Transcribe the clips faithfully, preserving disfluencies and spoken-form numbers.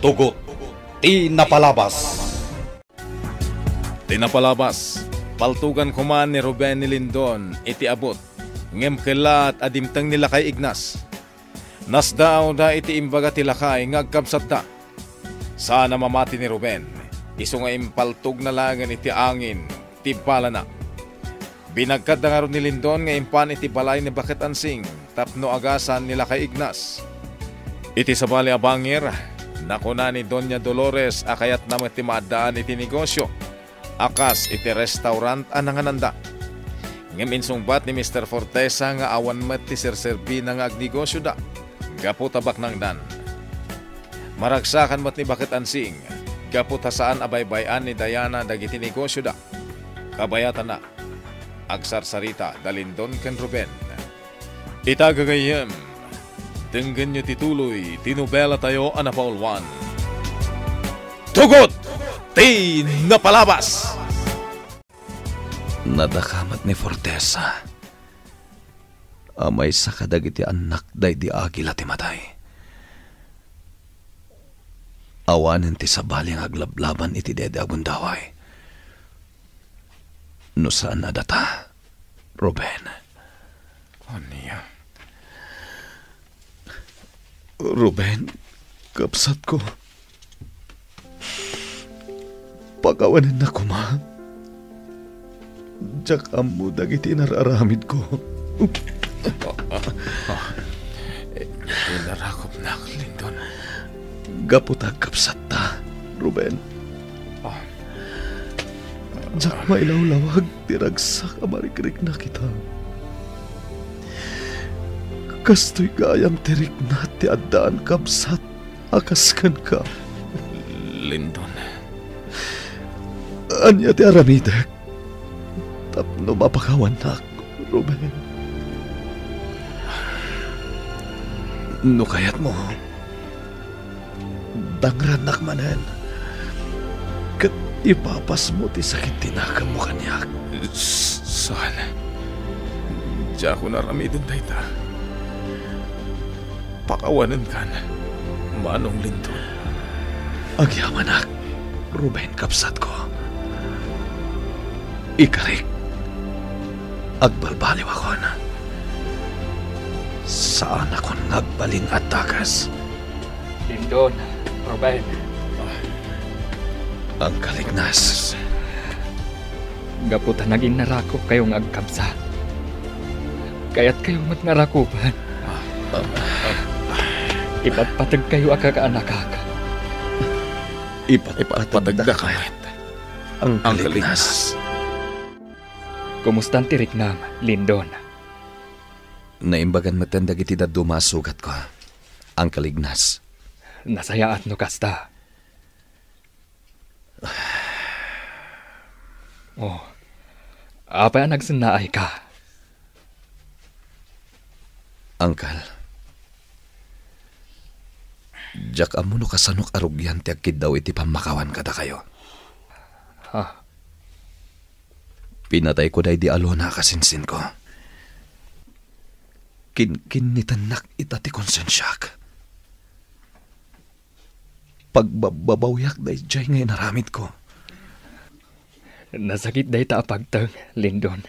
Tugot ti napalabas. Ti napalabas, paltugan koma ni Ruben ni Lindon iti abut, ngem kellaat a dimteng ni Lakay Ignas. Nasdaawda iti imbaga ti lakay nga agkabsatda. Saan a mamati ni Ruben, isu nga impaltogna laengen iti angin ti balana. Binagkatda ngarud ni Lindon nga impan iti balay ni Baket Ansing tapno agasan ni Lakay Ignas. Iti sabali a bangir, nakuna ni Doña Dolores a kayatna met ti maaddaan iti negosio a kas iti restaurant a nangananda. Ngem insungbat ni Mister Fortesa nga awan met ti serserbina nga agnegosioda gapu ta baknangdan. Maragsakan met ni Baket Ansing gapu ta saan a baybay-an ni Diana dagiti negosioda. Kabayatanna, agsarsarita da Lindon ken Ruben. Ita gagayyem, denggenyo ti tuloy ti nobelatayo a napauluan, Tugot ti Napalabas! Nadakamat ni Fortesa a maysa kadagiti annak daydi agila ti matay. Awanen ti sabali nga aglablaban iti daydi a gundaway. No saan a data, Ruben. Ania? Ruben, kabsatko. Pakawanennak koma. Diak ammo dagiti inar-aramidko. Ah, ah, eh, inarakupnak, Lindon. Gapu ta agkabsatta, Ruben. Ah. Diak mailawlawag ti ragsak a marikriknak ita. Kastoy gayam ti riknat ti addaan kabsat a kas kenka. Lindon. Ania ti aramidek tapno mapakawannak, Ruben? No kayatmo, dangrannak manen, ket ipapasmo ti sakit ti naganmo kaniak. S-, saan. Diakon aramiden dayta. Pakawanenkan, Manong Lindon. Agyamanak, Ruben, kabsatko. Ikarik, agbalbaliwakon. Saanakon nga agbalin a dakes. Lindon, Ruben. Uncle Ignas. Gapu ta naginnarakupkayo nga agkabsat, kayatkayo met nga rakupen. Ipatpategkayo a kakaanakak. Ipatpategdaka met, Uncle Ignas. Kumustan ti riknam, Lindon? Naimbagan metten dagiti dadduma a sugatko, Uncle Ignas. Nasayaat no kasta. Oh, apay a nagsennaayka? Uncle, diak ammo no kasanok a rugian ti agkiddaw iti pammakawan kadakayo. Ha? Pinatayko daydi Alona a kasinsinko. Kinkinnitennak ita ti konsensiak. Pagbabbabawiak daydiay nga inaramidko. Nasakit dayta a pagteng, Lindon.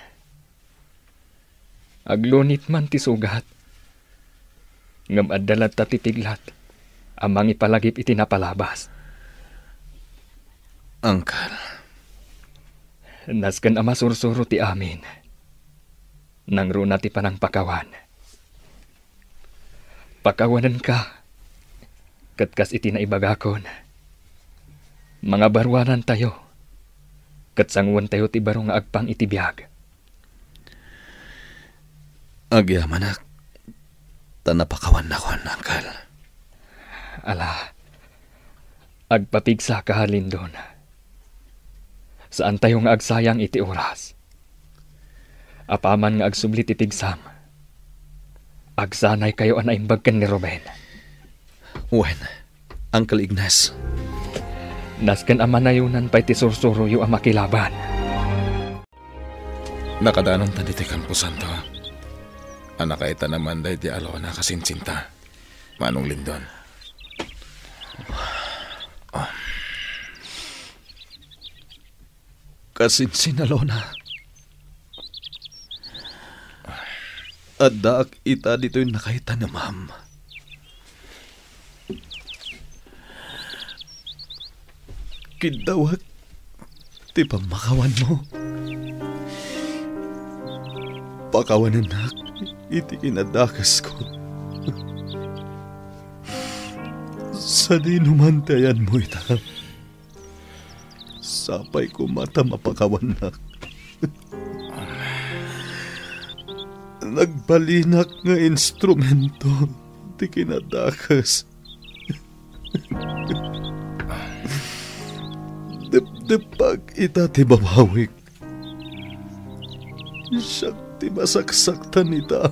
Aglunit man ti sugat, ngem adda latta ti piglat a mangipalagip iti napalabas. Uncle. Nasken a masursuro ti amin, nangruna ti panangpakawan. Pakawanenka, ket kas iti naibagakon, mangabaruanantayo, ket sanguentayo ti baro nga agpang iti biag. Agyamanak, ta napakawannakon, Uncle. Ala, agpapigsaka, Lindon. Saantayo nga agsayang iti oras. Apaman nga agsubli ti pigsam, agsanaykayo a naimbag ken ni Ruben. Wen, Uncle Ignas. Nasken a manayonan pay ti sursuroyo a makilaban. Nakadanonta ditoy kamposanto a nakaitan man daydi Alona a kasinsinta, Manong Lindon. Kasinsinalona. Addaak ita ditoy nakaitanemam. Kiddawek ti pammakawanmo. Pakawanennak iti kinadakesko. Sadino man ti ayanmo ita, sapay koma ta mapakawannak. Nagbalinak nga instrumento ti kinadakes. Depdepag ita ti babawik. Siak ti masaksaktan ita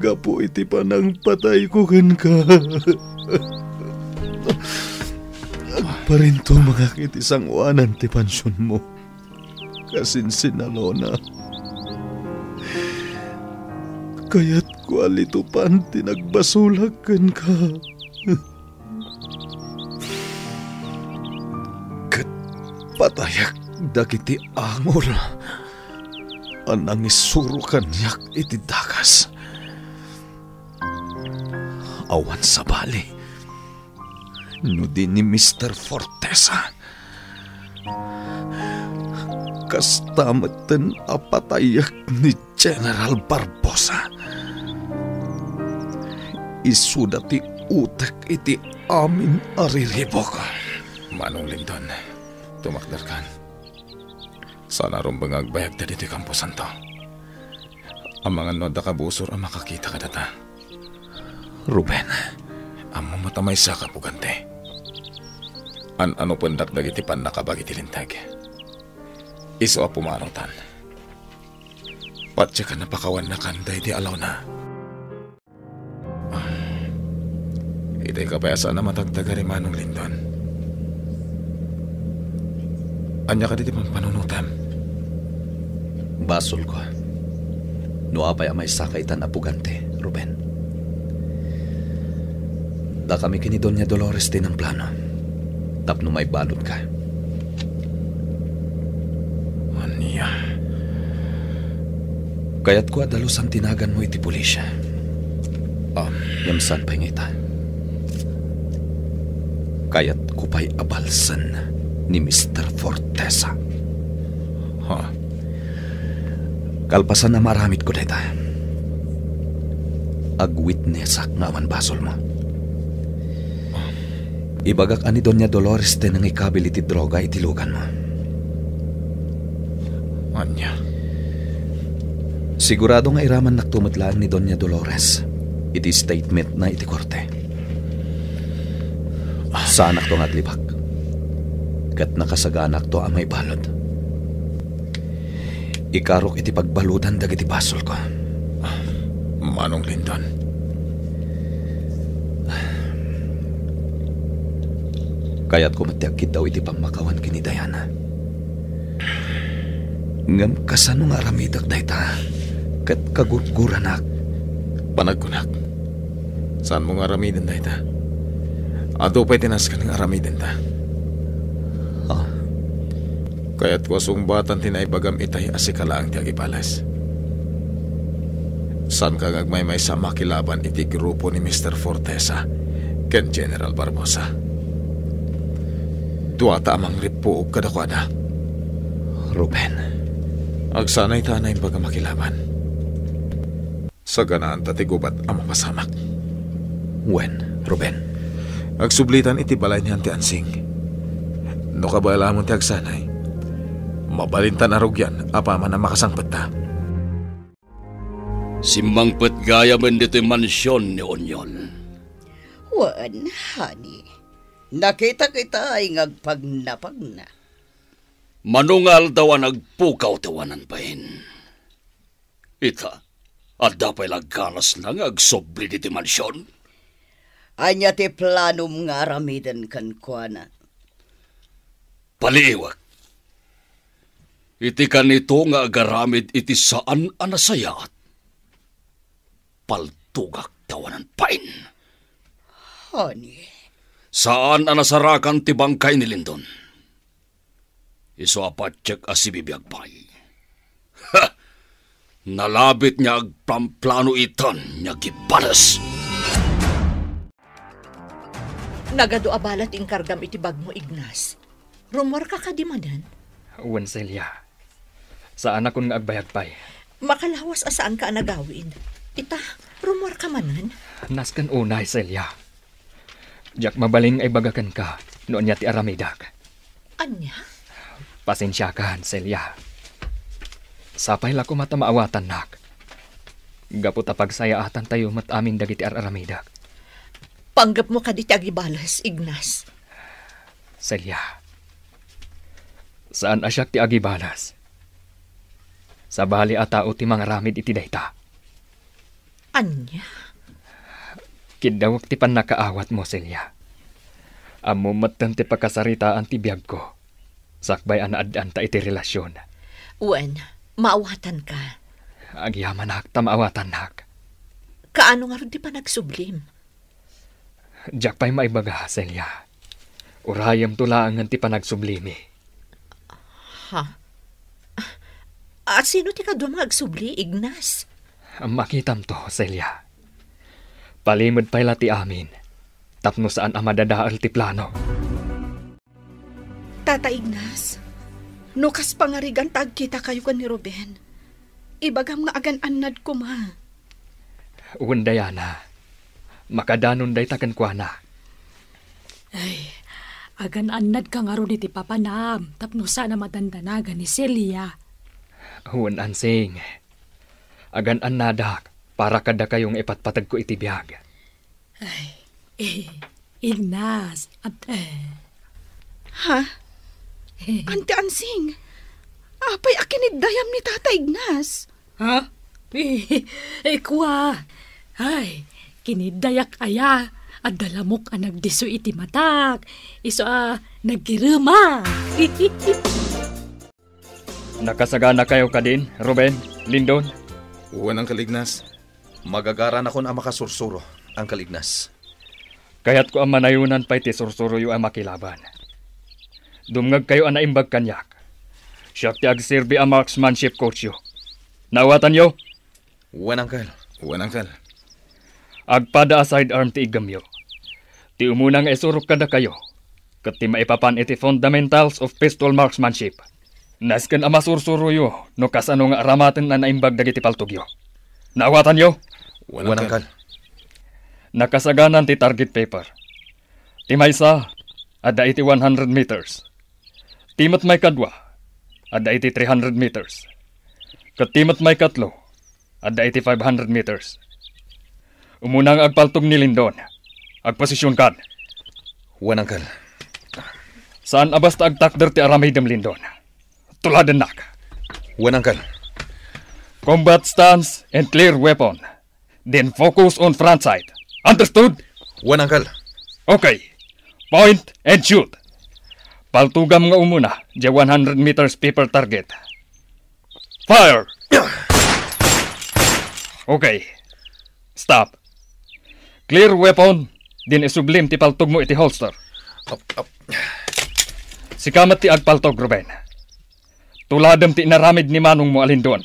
gapu iti panangpatayko kenka. Agparintumengak iti sangoanan ti pansionmo. Kasinsinalona. Kayatko a litupan ti nagbasolak kenka. Ket patayek dagiti angor a nangisuro kaniak iti dakes. Awan sabali no di ni Mister Fortesa. Kasta metten a patayek ni General Barbosa. Isuda ti utek iti amin a riribuk. Manong Lindon, tumakderkan. Saan a rumbeng nga agbayagta ditoy kamposanto. Amangan no adda kabusor a makakita kadata. Ruben. Ammom met a maysaka, pugante. An-anopendak dagiti pannakabag iti linteg. Isu a pumanutan. Patiek a napakawannakan daydi alawna. Itay ka pay a saan a matagtagari, Manong Lindon. Ania kadi ti pampanunotam? Basolko no apay a maysaka itan a pugante, Ruben. Dakami ken ni Doña Dolores ti namplano tapno maibalutka. Ania? Kayatko a dalusan ti naganmo iti pulis. Ah. Ngem saan pay nga ita. Kayatko pay a balsen ni Mister Fortesa. Ha? Kalpasan a maaramidko dayta, agwitnesak nga awan basolmo. Ibagak a ni Doña Dolores ti nangikabil iti droga iti luganmo. Ania? Sigurado nga iramannakto met laeng ni Doña Dolores iti statementna iti korte. Saanakto nga aglibak, ket nakasaganakto a maibalud. Ikarok iti pagbaludan dagiti basolko. Manong Lindon. Kayatko met ti agkiddaw iti pammakawan ken ni Diana. Ngem kasano nga aramidek dayta ket kagurguranak? Panagkunak, saanmo nga aramiden dayta. Adu pay ti nasken nga aramidenta. Ah. Kayatko a sungbatan ti naibagam itay a sika laeng ti agibales. Saanka nga agmaymaysa a makilaban iti grupo ni Mister Fortesa ken General Barbosa. Duata a mangrippuog kadakuada. Ruben. Agsanay ta a naimbag a makilaban. Saganaanta ti gubat a mapasamak. Wen, Ruben. Agsublitan iti balay ni Auntie Ansing. No kabaelamon ti agsanay, mabalintan a rugian apaman a makasangpetta. Simmangpet gayamen ditoy mansion ni Onyol. Wen, honey. Nakitak itay nga agpagnapagna. Mano nga aldaw a nagpukaw ti awanan bain. Ita, adda pay la ganasna nga agsubli ditoy mansion? Ania ti planom nga aramiden kenkuana? Paliiwek. Iti kanito nga agaramid iti saan a nasayaat, paltogak ti awanan bain. Honey. Saan a nasarakan ti bangkay ni Lindon. Isu a patiek a sibibiag pay. Ha! Nalabit nga agplamplano itan nga agibales. Nagadu a bala ti inkargam iti bagmo, Ignas. Rumuarka kadi manen? Wen, Celia. Saanakon nga agbayag pay. Makalawas a saanka a nagawid. Ita, rumuarka manen? Nasken unay, Celia. Diak mabalin nga ibaga kenka no ania ti aramidek. Ania? Pasensiakan, Celia. Sapay la koma ta maawatannak. Gapu ta pagsayaatantayo met amin dagiti ar-aramidek. Panggepmo kadi ti agibales, Ignas? Celia, saan a siak ti agibales. Sabali a tao ti mangaramid iti dayta. Ania? Kiddawek ti pannakaawatmo, Celia. Ammom metten ti pakasaritaan ti biagko, sakbay a naad-anta iti relasion. Wen, maawatanka. Agyamanak ta maawatannak. Kaano ngarud ti panagsublim? Diak pay maibaga, Celia. Urayemto laengen ti panagsublimi. Ha? A, sino ti kaduam nga agsubli, Ignas? Makitamto, Celia. Palimed pay la ti amin, tapno saan a madadael ti plano. Tata Ignas, no kas pangarigan ta agkitakayo ken ni Ruben, ibagam nga agan-annad koma. Wen, Diana, makadanon dayta kenkuana. Ay, agan-annadka ngarud iti papanam tapno saan a madandanagan ni Celia. Wen, Ansing, agan-annadak para kadakayo nga ipatpategko iti biag. Ay, eh, Ignas, at, eh. Ha? Anti Ansing, apay a kiniddayam ni Tata Ignas? Ha? Eh, eh, kua. Ay, kiniddayak aya. Adda lamok a nagdisso iti matak. Isu a nagkirema. Nakasaganakayo kadin, Ruben, Lindon? Wen, Uncle Ignas. Magagaranakon a makasursuro, Uncle Ignas. Kayatko a manayonan pay ti sursuroyo a makilaban. Dumngegkayo a naimbag kaniak. Siak ti agserbi a marksmanship coachyo. Naawatanyo? Wen, Uncle. Wen, Uncle. Agpada a sidearm ti iggemyo. Ti umuna nga isurok kadakayo, ket ti maipapan iti fundamentals of pistol marksmanship. Nasken a masursuroyo no kasano nga aramaten a naimbag dagiti paltogyo. Naawatanyo? Wen, Uncle. Nakasaganan ti target paper. Ti maysa, adda iti one hundred meters. Ti met maikadua, adda iti three hundred meters. Ket ti met maikatlo, adda iti five hundred meters. Umuna nga agpaltog ni Lindon. Agposisyonkan. Wen, Uncle. Saan a basta agtakder ti aramidem, Lindon. Tuladennak. Wen, Uncle. Combat stance and clear weapon. Then focus on front sight. Understood? Wen, Uncle. Okay. Point and shoot. Paltugam nga umuna, diay one hundred meters paper target. Fire! Okay. Stop. Clear weapon, din isublim ti paltogmo iti holster. Up, up. Sika met ti agpaltog, Ruben. Tuladem ti inaramid ni manongmo a Lindon.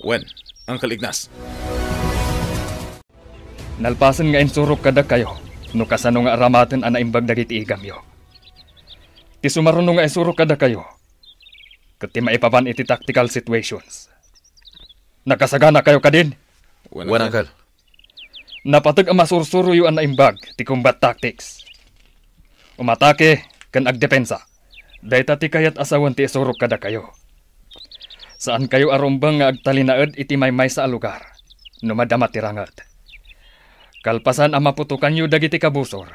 Wen, Uncle Ignas. Nalpasen nga insurok kadakayo no kasano nga aramaten a naimbag dagiti igamyo. Ti sumaruno nga isurok kadakayo, ket ti maipapan iti tactical situations. Nakasaganakayo kadin? Wen, Uncle. Napateg a masursuroyo a naimbag ti combat tactics. Umatake ken agdepensa. Dayta ti kayat a sawen ti isurok kadakayo. Saankayo a rumbeng nga agtalinaed iti maymaysa a lugar no madama ti ranget. Kalpasan a maputokanyo dagiti kabusor,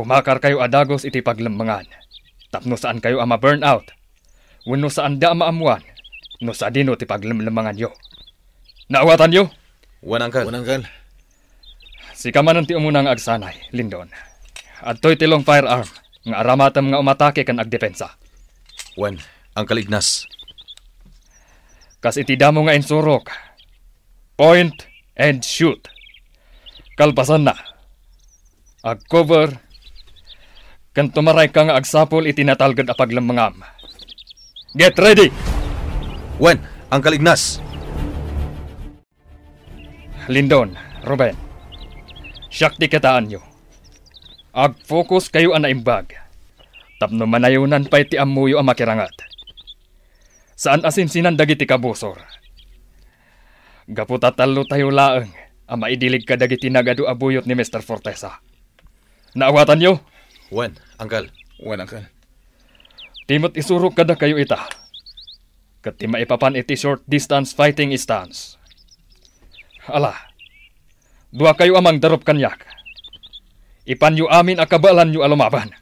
umakarkayo a dagus iti paglemmengan tapno saankayo a ma-burn out wenno saanda a maammoan no sadino ti paglemlemmenganyo. Naawatanyo? Wen, Uncle. Wen, Uncle. Sika manen ti umuna nga agsanay, Lindon. Adtoy ti long firearm nga aramatem nga umatake ken agdepensa. Wen, Uncle Ignas. Kas iti damo nga insurok, point and shoot. Kalpasanna, agcover, ken tumarayka nga agsapul iti natalged a paglemmengam. Get ready! Wen, Uncle Ignas. Lindon, Ruben, siak ti kitaenyo. Agfokus kayo a naimbag tapno manayonan pay ti ammoyo a makiranget. Saan a sinsinan dagiti kabusor. Gapu ta tallotayo laeng a maidilig kadagiti nagadu a buyot ni Mister Fortesa. Naawatanyo? Wen, Uncle. Wen, Uncle. Ti met isurok kadakayo ita, ket ti maipapan iti short distance fighting stance. Ala, dua kayo a mangdarup kaniak. Ipanyo amin a kabaelanyo a lumaban.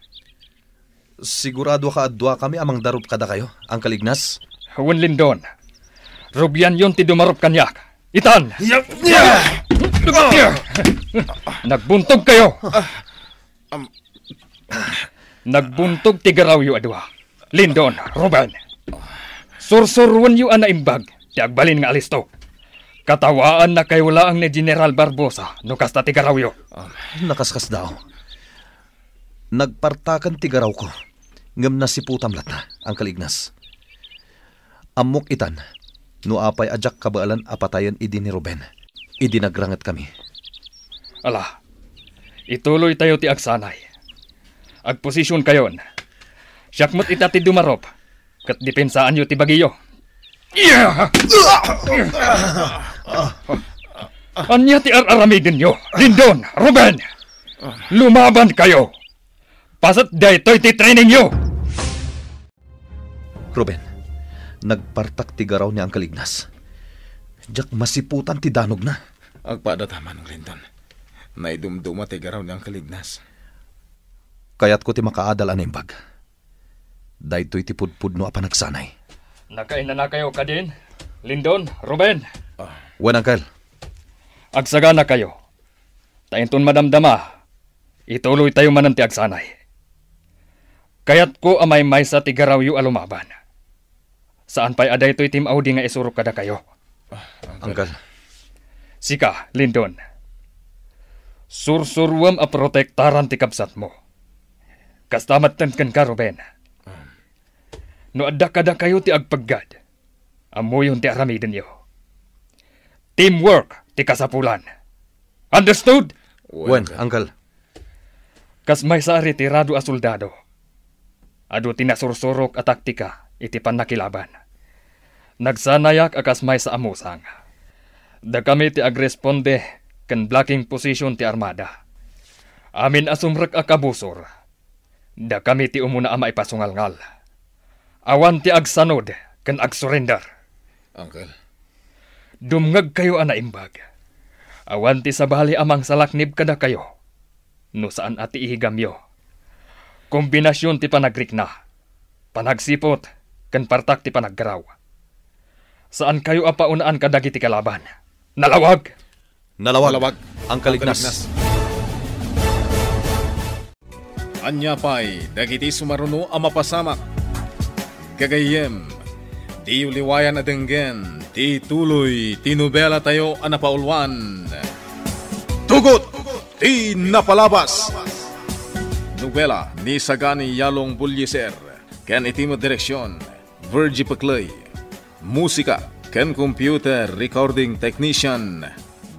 Sigurado ka a duakami a mangdarup kadakayo, Uncle Ignas? Wen, Lindon. Rugianyon ti dumarup kaniak. Itan! Nagbuntog kayo! Am- Nagbuntog ti garawyo a dua. Lindon, Ruben. Sursuruenyo a naimbag ti agbalin nga alisto. Katawaannakayo laeng ni General Barbosa no kasta ti garawyo. Nakaskasdaaw. Nagpartaken ti garawko, ngem nasiputam latta, Uncle Ignas. Ammok itan, no apay a diak kabaelan a patayen idi ni Ruben, idi nagrangetkami. Ala, ituloytayo ti agsanay. Agposisionkayon. Siak met ita ti dumarup, ket depensaanyo ti bagiyo. Ania ti ar-aramidenyo, Lindon, Ruben? Lumabankayo! Paset daytoy ti trainingyo! Ruben, nagpartak ti garaw ni Uncle Ignas. Diak masiputan ti danogna. Agpada ta man, Lindon. Naidumduma ti garaw ni Uncle Ignas. Kayatko ti makaadal a naimbag. Daytoy ti pudpudno a panagsanay. Nakainanakayo kadin, Lindon, Ruben? Wen, Uncle. Agsaganakayo. Ta inton madamdama, ituloytayo manen ti agsanay. Kayatko a maymaysa ti garawyo a lumaban. Saan pay a daytoy ti maudi nga isurok kadakayo. Uncle. Sika, Lindon. Sursuruem a protektaran ti kabsatmo. Kasta metten kenka, Ruben. No adda kadakayo ti agpeggad, ammoyon ti aramidenyo. Teamwork ti kasapulan. Understood? Wen, Uncle. Kas maysa a retirado a soldado, adu ti nasursurok a taktika iti pannakilaban. Nagsanayak a kas maysa a musang. Dakami ti agresponde ken blocking position ti armada. Amin a sumrek a kabusor, dakami ti umuna a maipasungalngal. Awan ti agsanud ken agsurrender. Uncle. Dumngegkayo a naimbag. Awan ti sabali a mangsalaknib kadakayo no saan a ti ihigamyo. Kombinasion ti panagrikna, panagsiput, ken partak ti panaggaraw. Saankayo a paunaan kadagiti kalaban. Nalawag! Nalawag, Nalawag, Uncle Ignas. Ania pay dagiti sumaruno a mapasamak? Gagayyem, diyo liwayan a denggen ti tuloy ti nobelatayo a napauluan, Tugot ti Napalabas. Nobela ni Sagani Yalong Bullieser ken iti met direksion, Virgie Peclay. Musika ken computer recording technician,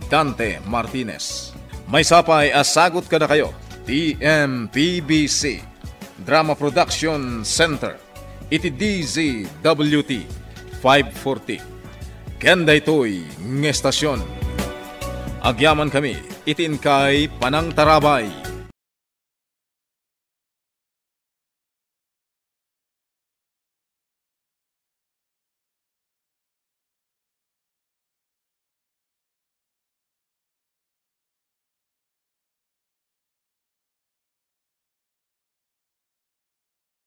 Dante Martinez. Maysa pay a sagut kadakayo ti M P B C Drama Production Center iti D Z W T five forty. Ken daytoy nga estasion, agyamankami iti inkay panangtarabay.